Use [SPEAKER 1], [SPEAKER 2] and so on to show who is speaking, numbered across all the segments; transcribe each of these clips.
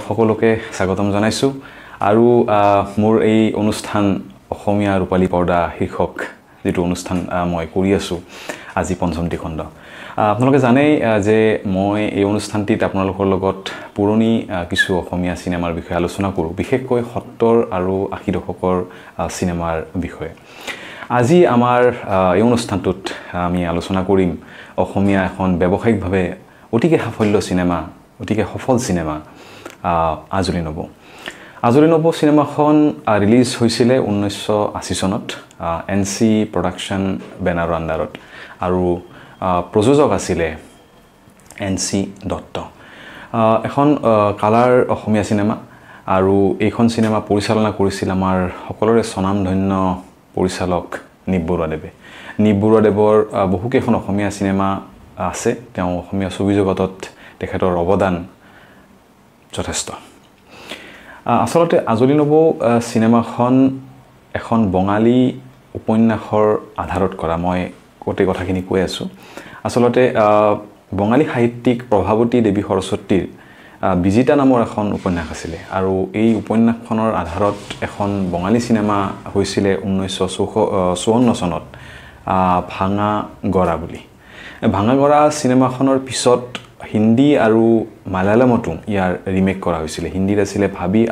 [SPEAKER 1] সকলোকে স্বাগতম জনাইছোঁ আৰু মোৰ এই অনুষ্ঠান অসমীয়া ৰূপালী পৰ্দা শীৰ্ষক যিটো অনুষ্ঠান মই কৰি আছোঁ আজি পঞ্চমটি খণ্ড। আপোনালোকে জানেই যে মই এই অনুষ্ঠানটিত আপোনালোকৰ লগত পুৰণি কিছু অসমীয়া চিনেমাৰ বিষয়ে আলোচনা কৰোঁ, বিশেষকৈ 70 আৰু 80 দশকৰ চিনেমাৰ বিষয়ে। আজি আমাৰ এই অনুষ্ঠানটোত আমি আলোচনা কৰিম অসমীয়া এখন ব্যৱসায়িকভাৱে অতিকে সাফল্য চিনেমা, অতিকে সফল চিনেমা আজলি নবৌ। আজলি নবৌ চিনেমাখন ৰিলিজ হৈছিলে 1980 চনত এন চি প্ৰডাকশ্যন বেনাৰৰ আণ্ডাৰত আৰু প্ৰযোজক আছিলে এন চি দত্ত। এখন কালাৰ অসমীয়া চিনেমা আৰু এইখন চিনেমা পৰিচালনা কৰিছিল আমাৰ সকলোৰে স্বনামধন্য পৰিচালক নিপ বৰুৱাদেৱে। নিপ বৰুৱাদেৱৰ বহুকেইখন অসমীয়া চিনেমা আছে, তেওঁ অসমীয়া ছবি জগতত তেখেতৰ অৱদান যথেষ্ট। আচলতে আজলি নবৌ চিনেমাখন এখন বঙালী উপন্যাসৰ আধাৰত কৰা, মই গোটেই কথাখিনি কৈ আছোঁ। আচলতে বঙালী সাহিত্যিক প্ৰভাৱতী দেৱী সৰস্বতীৰ বিজিতা নামৰ এখন উপন্যাস আছিলে আৰু এই উপন্যাসখনৰ আধাৰত এখন বঙালী চিনেমা হৈছিলে 1954 চনত ভাঙা গড়া বুলি। ভাঙা গড়া চিনেমাখনৰ পিছত হিন্দী আৰু মালায়ালমতো ইয়াৰ ৰিমেক কৰা হৈছিলে। হিন্দীত আছিলে ভাবি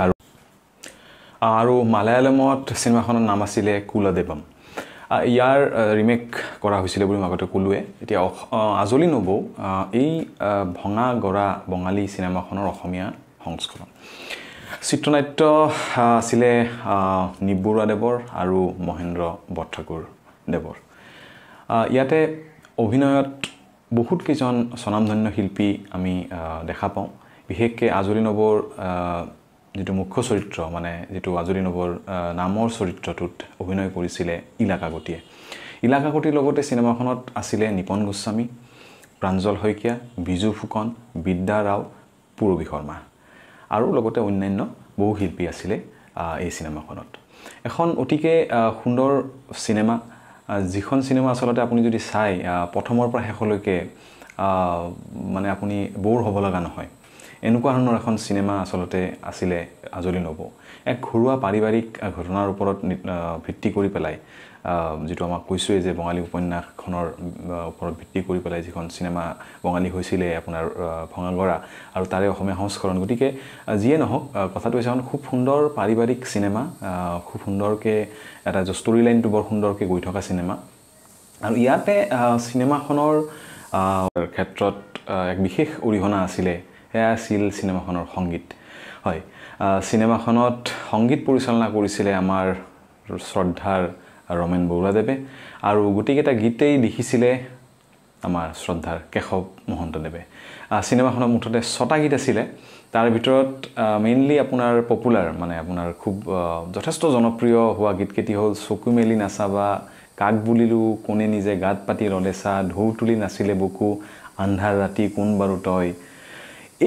[SPEAKER 1] আৰু মালায়ালমত চিনেমাখনৰ নাম আছিলে কুলদেৱম। ইয়াৰ ৰিমেক কৰা হৈছিলে বুলি মই আগতে ক'লোৱে। এতিয়া আজলি নবৌ এই ভঙা গড়া বঙালী চিনেমাখনৰ অসমীয়া সংস্কৰণ। চিত্ৰনাট্য আছিলে নিপ বৰুৱাদেৱৰ আৰু মহেন্দ্ৰ বৰঠাকুৰ দেৱৰ। ইয়াতে অভিনয়ত বহুত কেইজন স্বনামধন্য শিল্পী আমি দেখা পাওঁ। বিশেষকৈ আজলি নবৌৰ যিটো মুখ্য চৰিত্ৰ, মানে যিটো আজলি নবৌৰ নামৰ চৰিত্ৰটোত অভিনয় কৰিছিলে ইলা কাকতিয়ে। ইলা কাকতিৰ লগতে চিনেমাখনত আছিলে নিপন গোস্বামী, প্ৰাঞ্জল শইকীয়া, বিজু ফুকন, বিদ্যা ৰাও, পূৰবী শৰ্মা আৰু লগতে অন্যান্য বহু শিল্পী আছিলে এই চিনেমাখনত। এখন অতিকে সুন্দৰ চিনেমা, যিখন চিনেমা আচলতে আপুনি যদি চাই প্ৰথমৰ পৰা শেষলৈকে মানে আপুনি ব'ৰ হ'ব লগা নহয়, এনেকুৱা ধৰণৰ এখন চিনেমা আচলতে আছিলে আজলি নবৌ। এক ঘৰুৱা পাৰিবাৰিক ঘটনাৰ ওপৰত ভিত্তি কৰি পেলাই, যিটো আমাক কৈছোঁৱেই যে বঙালী উপন্যাসখনৰ ওপৰত ভিত্তি কৰি পেলাই যিখন চিনেমা বঙালী হৈছিলে আপোনাৰ ভঙাগড়া আৰু তাৰে অসমীয়া সংস্কৰণ। গতিকে যিয়ে নহওক, কথাটো হৈছে এখন খুব সুন্দৰ পাৰিবাৰিক চিনেমা, খুব সুন্দৰকৈ এটা ষ্টৰী লাইনটো বৰ সুন্দৰকৈ গৈ থকা চিনেমা। আৰু ইয়াতে চিনেমাখনৰ ক্ষেত্ৰত এক বিশেষ অৰিহণা আছিলে, সেয়া আছিল চিনেমাখনৰ সংগীত। হয়, চিনেমাখনত সংগীত পৰিচালনা কৰিছিলে আমাৰ শ্ৰদ্ধাৰ ৰমেন বৰুৱাদেৱে আৰু গোটেইকেইটা গীতেই লিখিছিলে আমাৰ শ্ৰদ্ধাৰ কেশৱ মহন্তদেৱে। চিনেমাখনত মুঠতে 6টা গীত আছিলে, তাৰ ভিতৰত মেইনলি আপোনাৰ পপুলাৰ, মানে আপোনাৰ খুব যথেষ্ট জনপ্ৰিয় হোৱা গীতকেইটি হ'ল চকু মেলি নাচাবা, কাক বুলিলোঁ কোনে নিজে গাত পাতি ৰলেচা, ঢৌ তুলি নাছিলে বকু, আন্ধাৰ ৰাতি কোন বাৰু তই।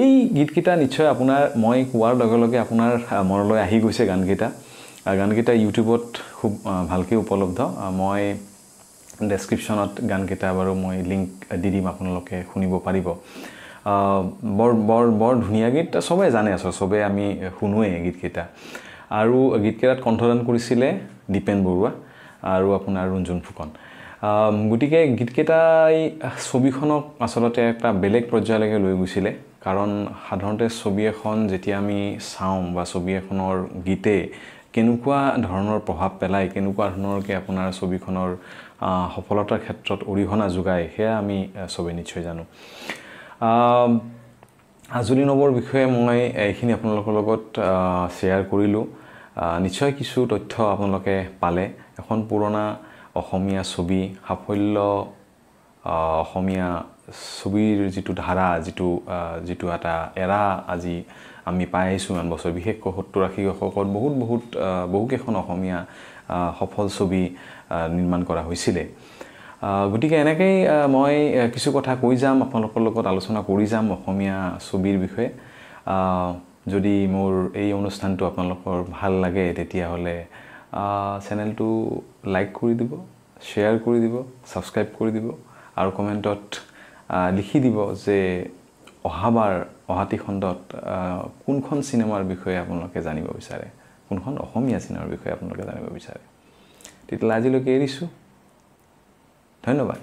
[SPEAKER 1] এই গীতকেইটা নিশ্চয় আপোনাৰ মই কোৱাৰ লগে লগে আপোনাৰ মনলৈ আহি গৈছে গানকেইটা। গানকেইটা ইউটিউবত খুব ভালকৈ উপলব্ধ। মই ডেছক্ৰিপশ্যনত গানকেইটা বাৰু মই লিংক দি দিম, আপোনালোকে শুনিব পাৰিব। বৰ বৰ বৰ ধুনীয়া গীত, চবেই জানে, আচলতে চবেই আমি শুনোৱেই গীতকেইটা। আৰু গীতকেইটাত কণ্ঠদান কৰিছিলে দীপেন বৰুৱা আৰু আপোনাৰ ৰঞ্জন ফুকন। গতিকে গীতকেইটাই ছবিখনক আচলতে এটা বেলেগ পৰ্যায়লৈকে লৈ গৈছিলে। কাৰণ সাধাৰণতে ছবি এখন যেতিয়া আমি চাওঁ বা ছবি এখনৰ গীতে কেনেকুৱা ধৰণৰ প্ৰভাৱ পেলায়, কেনেকুৱা ধৰণৰকৈ আপোনাৰ ছবিখনৰ সফলতাৰ ক্ষেত্ৰত অৰিহণা যোগায়, সেয়া আমি চবেই নিশ্চয় জানো। আজলি নবৌৰ বিষয়ে মই এইখিনি আপোনালোকৰ লগত শ্বেয়াৰ কৰিলোঁ। নিশ্চয় কিছু তথ্য আপোনালোকে পালে। এখন পুৰণা অসমীয়া ছবি, সাফল্য অসমীয়া ছবিৰ যিটো ধাৰা, যিটো এটা এৰা আজি আমি পাই আহিছোঁ ইমান বছৰ, বিশেষকৈ 70 80 দশকত বহুত বহুত বহুকেইখন অসমীয়া সফল ছবি নিৰ্মাণ কৰা হৈছিলে। গতিকে এনেকেই মই কিছু কথা কৈ যাম, আপোনালোকৰ লগত আলোচনা কৰি যাম অসমীয়া ছবিৰ বিষয়ে। যদি মোৰ এই অনুষ্ঠানটো আপোনালোকৰ ভাল লাগে তেতিয়াহ'লে চেনেলটো লাইক কৰি দিব, শ্বেয়াৰ কৰি দিব, ছাবস্ক্ৰাইব কৰি দিব আৰু কমেণ্টত লিখি দিব যে অহাবাৰ অহাটি খণ্ডত কোনখন চিনেমাৰ বিষয়ে আপোনালোকে জানিব বিচাৰে, কোনখন অসমীয়া চিনেমাৰ বিষয়ে আপোনালোকে জানিব বিচাৰে। তেতিয়াহ'লে আজিলৈকে এৰিছোঁ, ধন্যবাদ।